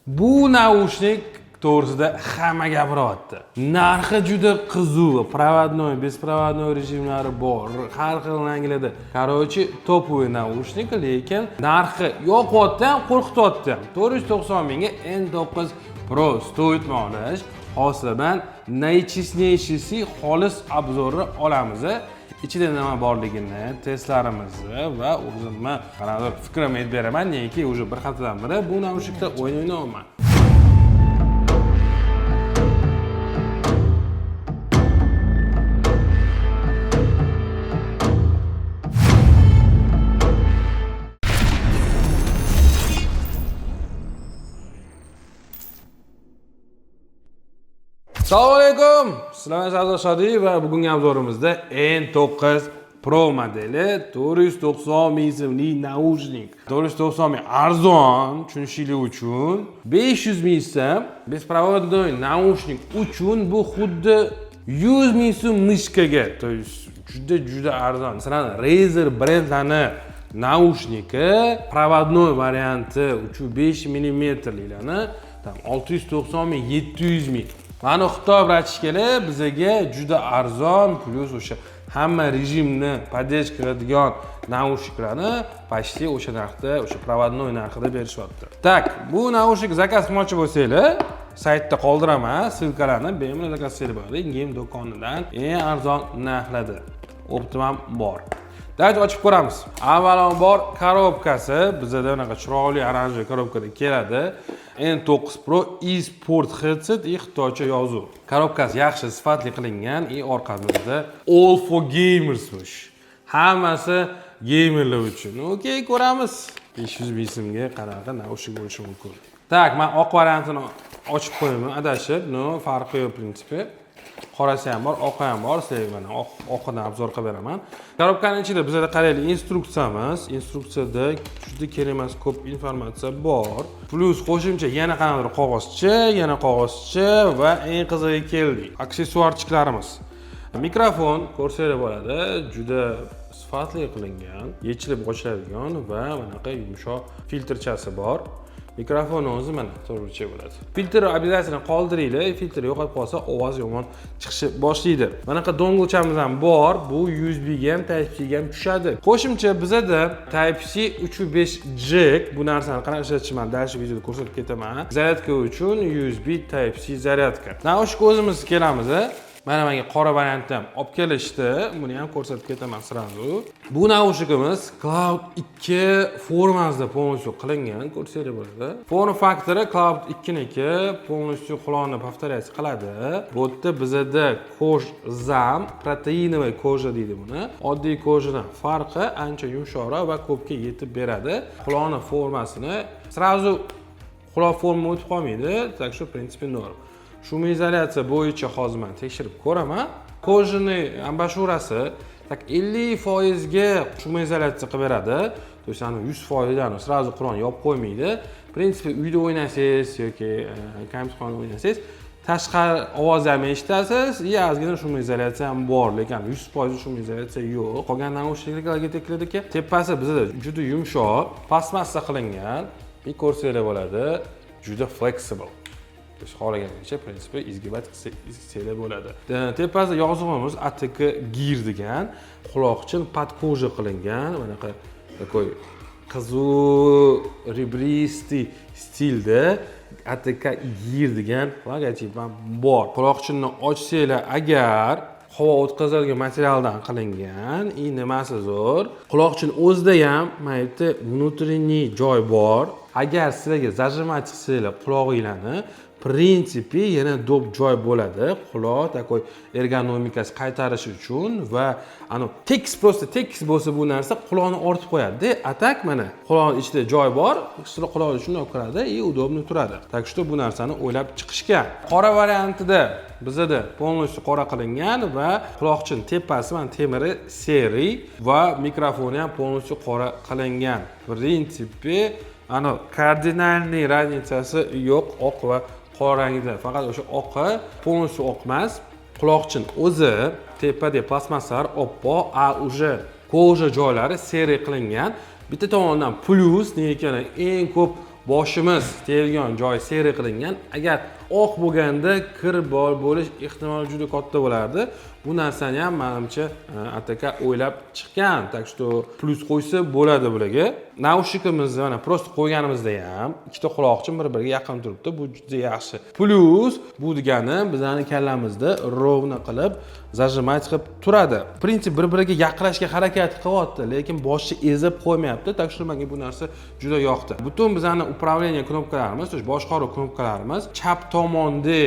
Bu naushnik to'g'risida hamma gapiryapti. Narxi juda qiziq, проводной, беспроводной rejimlari bor, har xil ranglarda. Короче, топовый naushnik, lekin narxi yoqyapti ham, qo'rqityapti ham. 490 mingga N9 Pro стоит olish. Hozir bilan наичестнейшийsi xolis обзорni olamiz. Ichida nima borligini, testlarimizni va o'zimni qanaqadir fikrimni aytib beraman, neki уже bir haftadan beri bu naushnikda o'yin o'ynayapman. Assalomu alaykum. Sizlar bilan Shahzod Shodiyev va bugungi обзорimizda N9 Pro modeli 490 ming so'mlik naushnik. 490 ming arzon, tushunishinglar uchun. 500 ming so'm беспроводной naushnik uchun bu xuddi 100 ming so'm мышкаga, то есть juda juda arzon. Masalan, Razer brendlarni naushniki проводной varianti 3,5 millimetrliklarni там 690 ming, 700 ming. Mana Xitoy братишкаlar bizaga juda arzon, плюс o'sha hamma rejimni поддержка qiladigan naushniklarni почти o'sha narxda, o'sha проводной narxida berishyapti. Так, bu naushnik zakaz qilmoqchi bo'lsanglar, saytda qoldiraman ссылкаlarni, bemalol zakaz qilsanglar bo'ladi. Game do'konidan eng arzon narxlarda. Оптом ham bor. Давайте ochib ko'ramiz. Avvalambor коробкаsi bizada unaqa chiroyli оранжевый коробкаda keladi. N9 Pro eSport headset и xitoycha yozuv. Коробкаsi yaxshi, sifatli qilingan и orqamizda All for Gamersmish. Hammasi geymerlar uchun. Okey, ko'ramiz. 500 ming so'mga qanaqa naushnik bo'lishi mumkin. Так, men oq variantini ochib qo'yaman adashib, но farqi yo'q, в принципе. Qorasi ham bor, oqi ham bor. Sizlarga mana oqidan обзор qilib beraman. Коробкаning ichida bizada, qaraylik, instruksiyamiz. Instruksiyada juda kerak emas ko'p informatsiya bor. Плюс qo'shimcha yana qanaqadir qog'ozcha, yana qog'ozcha va eng qizig'iga keldik. Aksessuarchiklarimiz. Mikrofon ko'rsanglar bo'ladi, juda sifatli qilingan, yechilib ochiladigan va bunaqa yumshoq filtrchasi bor. Mikrofon o'zi mana to'g'richa bo'ladi. Filtr обязательно qoldiringlar, filtr yo'qolib qolsa ovoz yomon chiqishi boshlaydi. Bunaqa donglchamiz ham bor, bu USB ga ham, Type-C ga ham tushadi. Qo'shimcha bizada Type-C 3.5 jack, bu narsani qanaqa ishlatishni man дальше videoda ko'rsatib ketaman. Zaryadka uchun USB Type-C zaryadka. Naushnik o'zimiz kelamiz. Mana menga qora variantni ham olib kelishdi. Buni ham ko'rsatib ketaman сразу. Bu naushnikimiz Cloud 2 formasida полностью qilingan, ko'rsanglar bo'ladi. Form faktori Cloud 2 niki полностью quloqni повторять qiladi. Bu yerda bizada кожзам, протеиновая кожа deydi buni. Oddiy кожаdan farqi ancha yumshoqroq va ko'pga yetib beradi. Quloqni formasini сразу quloq forma o'tib qolmaydi, так что в принципе норм. Шумоизоляция bo'yicha hozir man tekshirib ko'raman. Кожаный амбушюраsi так 50% ga шумоизоляция qilib beradi. То есть ani 100% dan сразу quloqni yopib qo'ymaydi. В принципе, uyda o'ynasangiz yoki kompyuter o'ynasangiz, tashqari ovoz ham eshitasiz, и ozgina шумоизоляция ham bor, lekin 100% шумоизоляция yo'q. Qolgan naushniklar Logitechlardagi tepasi bizada juda yumshoq, plastmassa qilingan, и ko'rsanglar bo'ladi, juda flexible. То есть xohlaganingcha, в принципе, изгибать qilsanglar bo'ladi. Tepasida yozuvimiz ATK Gear degan, quloqchin под кожа qilingan, bunaqa такой qiziq ребристый stilda ATK Gear degan logotip ham bor. Quloqchinni ochsanglar agar, havo o'tkazadigan materialdan qilingan и nimasi zo'r, quloqchin o'zida ham mana bu yerda внутренний joy bor. Agar sizlarga зажимать qilsanglar qulog'inglarni, в принципе, yana do'p joy bo'ladi. Quloq такой ergonomikasi qaytarish uchun va anu tekis, просто tekis bo'lsa, bu narsa quloqni ortib qo'yadi. А так mana quloqni ichida joy bor, sizlar quloqni shunday olib kiradi и удобно turadi. Так что bu narsani o'ylab chiqishgan. Qora variantida bizada полностью qora qilingan va quloqchin tepasi mana temiri серый va mikrofoni ham полностью qora qilingan. В принципе, ani кардинальный разницаsi yo'q oq va qora rangida. Faqat o'sha oqi полностью oq emas. Quloqchin o'zi tepadagi plastmassalar oppoq, а уже кожа joylari серый qilingan. Bitta tomondan плюс, nega eng ko'p Boshimiz tegadigan joy серый qilingan. Agar oq bo'lganda, kir bor bo'lish ehtimoli juda katta bo'lardi. Bu narsani ham, manimcha, ATK o'ylab chiqqan, так что plyus qo'ysa bo'ladi bularga. Наушник imizni mana просто qo'yganimizda ham ikkita quloqchin bir biriga yaqin turibdi. Bu juda yaxshi plyus. Bu degani bizani kallamizda ровно qilib зажимать qilib turadi. В принципе, bir biriga yaqinlashga harakat qilyapti, lekin boshni ezib qo'ymayapti, так что menga bu narsa juda yoqdi. Butun bizani управление knopkalarimiz, то есть boshqaruv knopkalarimiz chap tomonda,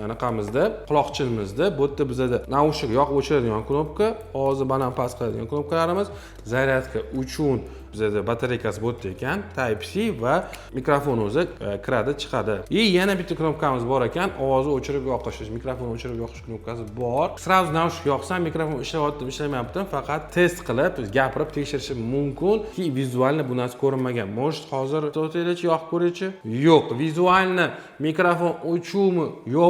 anaqamizda, quloqchinimizda. Bu yerda bizada наушник yoqib o'chiradigan knopka, ovozni baland past qiladigan knopkalarimiz, zaryadka uchun bizada batareykasi bu yerda ekan, Type C va mikrofon o'zi kiradi, chiqadi. И yana bitta knopkamiz bor ekan, ovozni o'chirib yoqish, mikrofon o'chirib yoqish knopkasi bor. Сразу наушник yoqsam, mikrofon ishlayaptimi, ishlamayaptimi, faqat test qilib, то есть gapirib tekshirishim mumkin ki визуально bu narsa ko'rinmagan. Может, hozir to'xtanglarchi, yoqib ko'raychi. Yo'q, визуально mikrofon o'chuvmi yo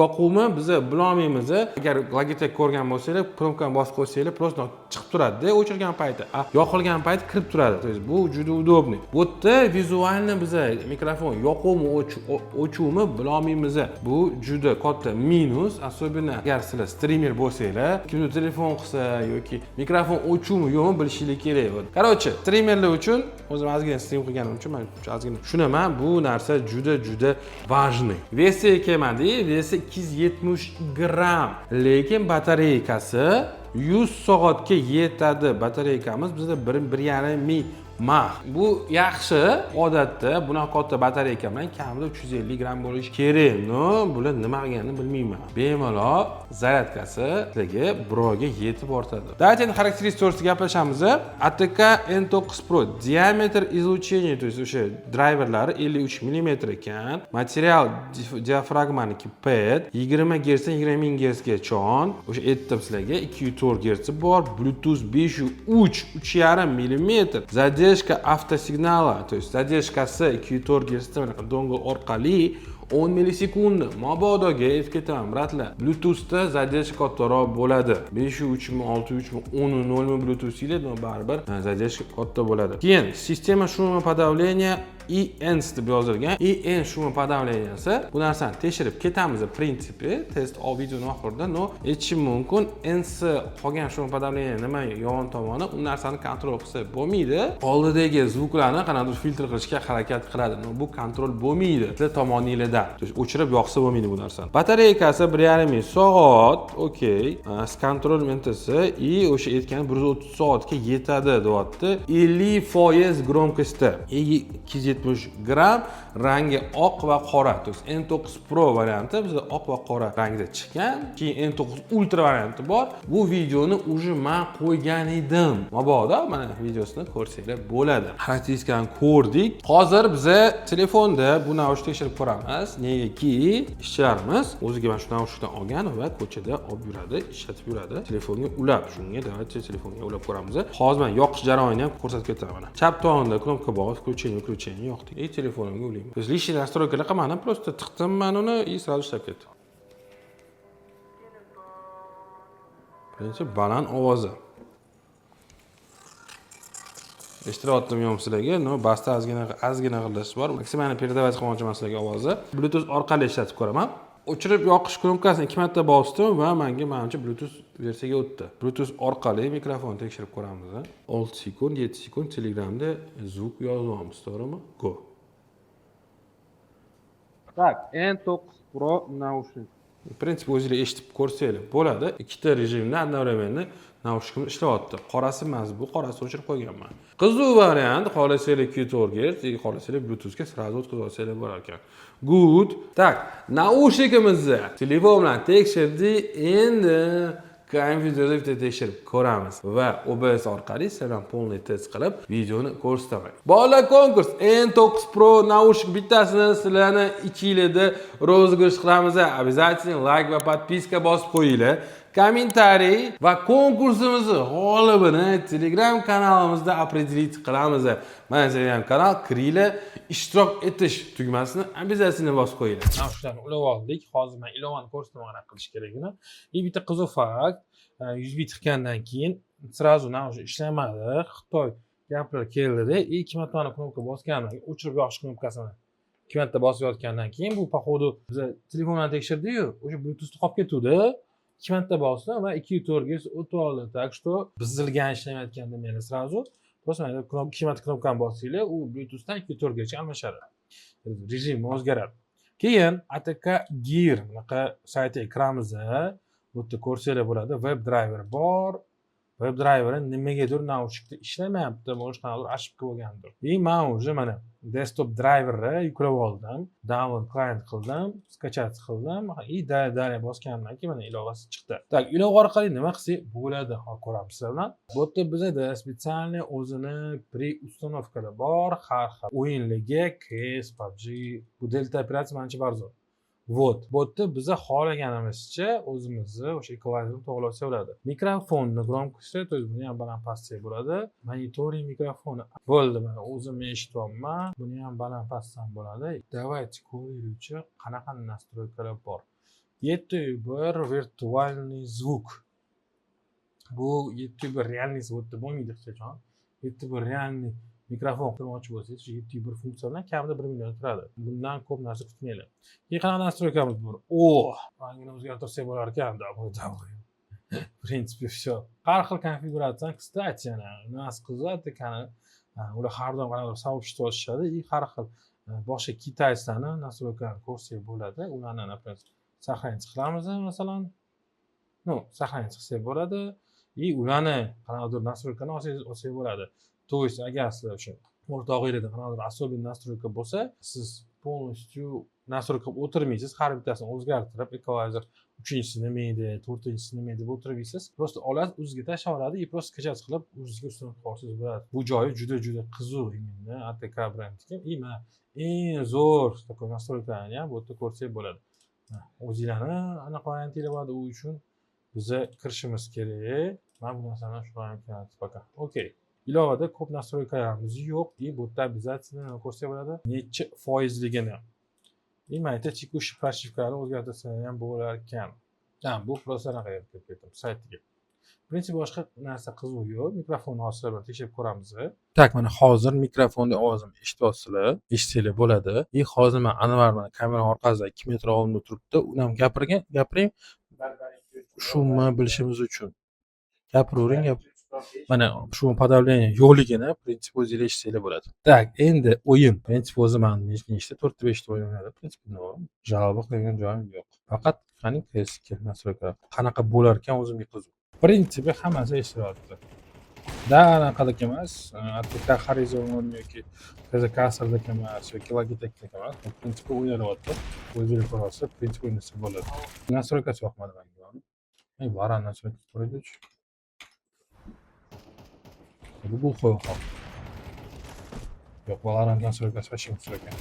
yoquvmi, biza bilolmaymiz. Agar Logitech ko'rgan bo'lsanglar, knopkani bosib qo'ysanglar, просто chiqib turadida o'chirgan payti, a yoqilgan payti kirib turadi. То есть bu juda удобный. Bu yerda визуально biza mikrofon yoquvmi, o'chuvmi bilolmaymiz. Bu juda katta minus, особенно agar sizlar strimer bo'lsanglar, kimdir telefon qilsa yoki mikrofon o'chuvmi, yo'qmi, bilishinglar kerak. Вот, короче, strimerlar uchun, o'zim ozgina strim qilganim uchun man ozgina tushunaman, bu narsa juda juda важный. Вес i kelmadi, вес i 270 gramm, lekin batareykasi 100 soatga yetadi. Batareykamiz bizda 1,5 ming mAh. Bu yaxshi. Odatda bunaqa katta batareyka bilan kamida 350 gramm bo'lishi kerak. Но bular nima qilganini bilmayman. Bemalol zaryadkasi sizlarga bir oyga yetib ortadi. Давайте endi xarakteristika to'g'risida gaplashamiz. ATK N9 Pro диаметр излучения, то есть o'sha driverlari 53 mm ekan. Material diafragmaniki PET, 20 Hz dan 20 ming Hzgacha. O'sha aytdim sizlarga, 2,4 Hz bor, Bluetooth 5.3, 3,5 mm. Задержка автосигнала, то есть задержка si 2,4 Hz bunaqa dongle orqali 10 millisekunda. Mabodoga aytib ketaman, брат lar, Bluetoothda задержка kattaroq bo'ladi. 5.3 mi, 6.3 mi, 10.0 mi Bluetoothinglar, но baribir задержка katta bo'ladi. Keyin система шумоподавления ENS deb yozilgan. EN шумоподавления si, bu narsani tekshirib ketamiz, в принципе, test videoni oxirida, но aytishim mumkin, NS qolgan шумоподавление nima yomon tomoni, u narsani контроль qilsa bo'lmaydi. Oldidagi звук larni qanaqadir filtr qilishga harakat qiladi, но bu контроль bo'lmaydi sizlar tomoninglardan. То есть o'chirib yoqsa bo'lmaydi bu narsani. Batareykasi 1,5 ming soat, okey, с контроль MTS и o'sha aytgan 130 soatga yetadi deyapti. 50% громкость da. И 270 gramm, rangi oq va qora. То есть N9 Pro varianti bizda oq va qora rangda chiqqan. Keyin N9 Ultra varianti bor. Bu videoni уже man qo'ygan edim. Mabodo mana videosini ko'rsanglar bo'ladi. Xarakteristikani ko'rdik. Hozir biza telefonda bu наушник tekshirib ko'ramiz. Negaki ishchilarimiz o'ziga mana shu наушник dan olgan va ko'chada olib yuradi, ishlatib yuradi. Telefonga ulab, shunga давайте telefonga ulab ko'ramiz. Hozir man yoqish jarayonini ham ko'rsatib ketaman mana. Chap tomonda knopka bor, включение, выключение, yoqdik. И telefonimga ulayman. То есть лишний настройка lar qilmadim, просто tiqdim man uni и сразу ishlab ketdi. Birinchi baland ovozi. Eshitilyaptimi, yo'qmi sizlarga? Но бас da ozgina ozgina g'irlash bor. Максимально передавать qilmoqchiman sizlarga ovozni. Bluetooth orqali ishlatib ko'raman. O'chirib yoqish knopkasini ikki marta bosdim va menga, manimcha, Bluetooth versiyaga o'tdi. Bluetooth orqali mikrofon tekshirib ko'ramiz. 6 sekund, 7 sekund Telegramda звук yozyapmiz, to'g'rimi? Go. Так, N9 Pro наушник. В принципе, o'zinglar eshitib ko'rsanglar bo'ladi. Ikkita rejimda одновременно наушник imiz ishlayapti. Qorasi emas, bu qorasini o'chirib qo'yganman. Qiziq variant, xohlasanglar 2,4 Hz, xohlasanglar Bluetoothga сразу o'tkazib olsanglar bo'lar ekan. Good. Так, наушник imizni telefon bilan tekshirdik. Endi kompyuterda bitta tekshirib ko'ramiz va OBS orqali sizlar bilan полный test qilib videoni ko'rsataman. Bolalar, konkurs N9 Pro наушник bittasini sizlarni ichinglarda розыгрыш qilamiz. Обязательно лайк va подписка bosib qo'yinglar. Kommentariy va konkursimizni g'olibini Telegram kanalimizda определить qilamiz. Mana Telegram kanal, kiringlar, ishtirok etish tugmasini обязательно bosib qo'yinglar. Наушник larni ulab oldik. Hozir men ilovani ko'rsataman, qanaqa qilish kerakligini. И bitta qiziq fakt, USB tiqqandan keyin сразу наушник ishlamadi. Xitoy Gaplar keldida, и ikki marta knopka bosganman, o'chirib yoqish knopkasini ikki marta bosib yotgandan keyin, bu, походу, biza telefon bilan tekshirdiku, o'sha Bluetoothni qolib ketuvdi. Ikki marta bosdim va 2,4 ga o'tib oldi. Так что buzilgan, ishlamayotgan demaydi сразу. Просто mana ikki marta knopkani bossanglar, u Bluetoothdan 2,4 gacha almashadi, rejim o'zgaradi. Keyin ATK Gear bunaqa saytiga kiramiz. Bu yerda ko'rsanglar bo'ladi, web driver bor. Web driveri nimagadir naushnikda ishlamayapti, может, qanaqadir ошибка bo'lgandir. И man уже mana desktop driverni yuklab oldim, download client qildim, скачать qildim и далее bosganimdan keyin mana ilovasi chiqdi. Так, ilova orqali nima qilsak bo'ladi, hozir ko'ramiz sizlar bilan. Bu yerda bizada специальный o'zini предустановка lar bor har xil o'yinlarga: CS, PUBG, bu Delta operatsiya, manimcha, Warzone. Вот, bu yerda biza xohlaganimizcha o'zimizni o'sha ekvalizerni to'g'irlasak bo'ladi. Mikrofonni громкости, то есть buni ham baland past qilsak bo'ladi. Monitoring mikrofoni bo'ldi, mana o'zim eshityapman, buni ham baland pastsam bo'ladi. Давайте ko'raylikchi, qanaqa настройка lar bor. 7.1 виртуальный звук. Bu 7.1 реальный звук deb bo'lmaydi hech qachon. 7.1 реальный mikrofon qilmoqchi bo'lsangiz, shu 7.1 funksiya bilan kamida 1 million turadi. Bundan ko'p narsa kutmanglar. Keyin qanaqa настройка miz bor? O, rangini o'zgartirsak bo'lar ekan. В принципе, все. Har xil konfiguratsiyani, кстати, yana nimasi qiziq, ATKni ular har doim qanaqadir сообщество ochishadi и har xil boshqa китайц larni настройка ni ko'rsak bo'ladi. Ularni, например, сохранить qilamiz, masalan, ну, сохранить qilsak bo'ladi и ularni qanaqadir настройка ni olsak bo'ladi. То есть agar sizlar o'sha o'rtog'inglarda qanaqadir особенный настройка bo'lsa, siz полностью настройка qilib o'tirmaysiz, har bittasini o'zgartirib, ekvalizer uchinchisi nima edi, to'rtinchisi nima edi deb o'tirmaysiz. Просто olasiz, o'zizga tashlab oladi и просто скачать qilib, o'zizga установка qilib olsangiz bo'ladi. Bu joyi juda juda qiziq именно ATK brendniki. И mana eng zo'r такой настройка larni ham bu yerda ko'rsak bo'ladi. O'zinglarni anaqa variantinglar bo'ladi, u uchun biza kirishimiz kerak. Man bu narsani shug'ullanib пока. Okey, ilovada ko'p настройка larimiz yo'q. И bu yerda обязательно nima ko'rsak bo'ladi? Necha foizligini. И mana yerda текущий прошивка larni o'zgartirsa ham bo'lar ekan. Ha, bu просто anaqa kirib ketdim saytiga. В принципе, boshqa narsa qiziq yo'q. Mikrofonni hozir sizlar bilan tekshirib ko'ramiz. Так, mana hozir mikrofonni ovozimni eshityapsizlar, eshitsanglar bo'ladi. И hozir man Anvar mana kamera orqasida 2 metr oldimda turibdi, uni ham gapirgan, gapiring, shunni bilishimiz uchun gapiravering. Gap, mana shu подавление yo'qligini, в принципе, o'zinglar eshitsanglar bo'ladi. Так, endi o'yin, в принципе, o'zi man nechta, to'rtta, beshta o'yin o'ynadim, в принципе, жалоба qilgan joyim yo'q. Faqat qani eski настройка qanaqa bo'lar ekan, o'zimga qiziq. В принципе, hammasi eshitilyapti да, anaqadek emas, ATK Horizon yoki Castle'dek emas yoki Logitech'dek emas. В принципе, o'ynalyapti, o'zinglar ko'ryapsizlar. В принципе, o'ynasa bo'ladi. Настройка si yoqmadi menga. Ey, Varan настройка ko'raylikchi. Bu глухой. Yo'q, Valorant настройка si вообще mushkul ekan.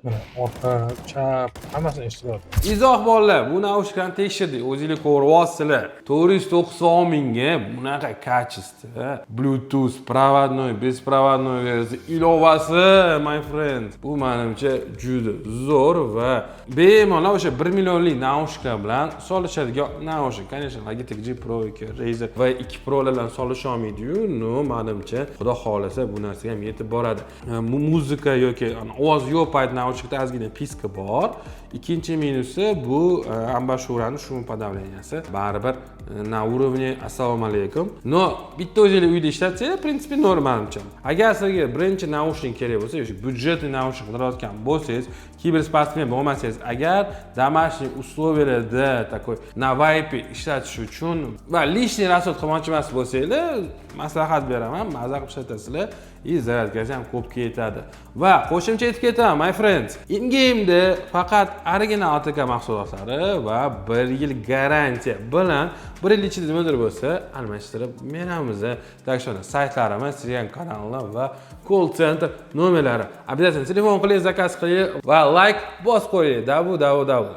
Mana orqa, chap, hammasini eshitilyapti. Izoh, bolalar, bu naushniklarni tekshirdik, o'zinglar ko'ryapsizlar. 490 mingga bunaqa качество, Bluetooth, проводной, беспроводной versiya, ilovasi, my friend. Bu manimcha juda zo'r va bemalol o'sha 1 millionlik naushniklar bilan solishadigan naushnik. Конечно, Logitech G Pro yoki Razer V2 Prolar bilan solisha olmaydiyu, но manimcha, xudo xohlasa, bu narsaga ham yetib boradi. Muzika yoki ovoz yo'q payt naushnikda ozgina писка bor. Ikkinchi minusi bu embouchure шумоподавления si baribir на уровне assalomu alaykum. Но bitta o'zinglar uyda ishlatsanglar, в принципе, норм manimcha. Agar sizlarga birinchi naushnik kerak bo'lsa yoki бюджетный naushnik qidirayotgan bo'lsangiz, kibersportsmen bo'lmasangiz, agar домашний условия larda такой на вайпе ishlatish uchun va лишний расход qilmoqchi emas bo'lsanglar, maslahat beraman, maza qilib ishlatasizlar и zaryadkasi ham ko'p ketadi. Va qo'shimcha aytib ketaman, my friends, in-game'da faqat original ATK mahsulotlari va 1 yil garantiya bilan, 1 yil ichida nimadir bo'lsa, almashtirib beramiz. Так что saytlarimiz, Telegram kanallar va call center nomerlari, обязательно telefon qiling, zakaz qiling va layk bosib qo'ying. Davu, davu, davu.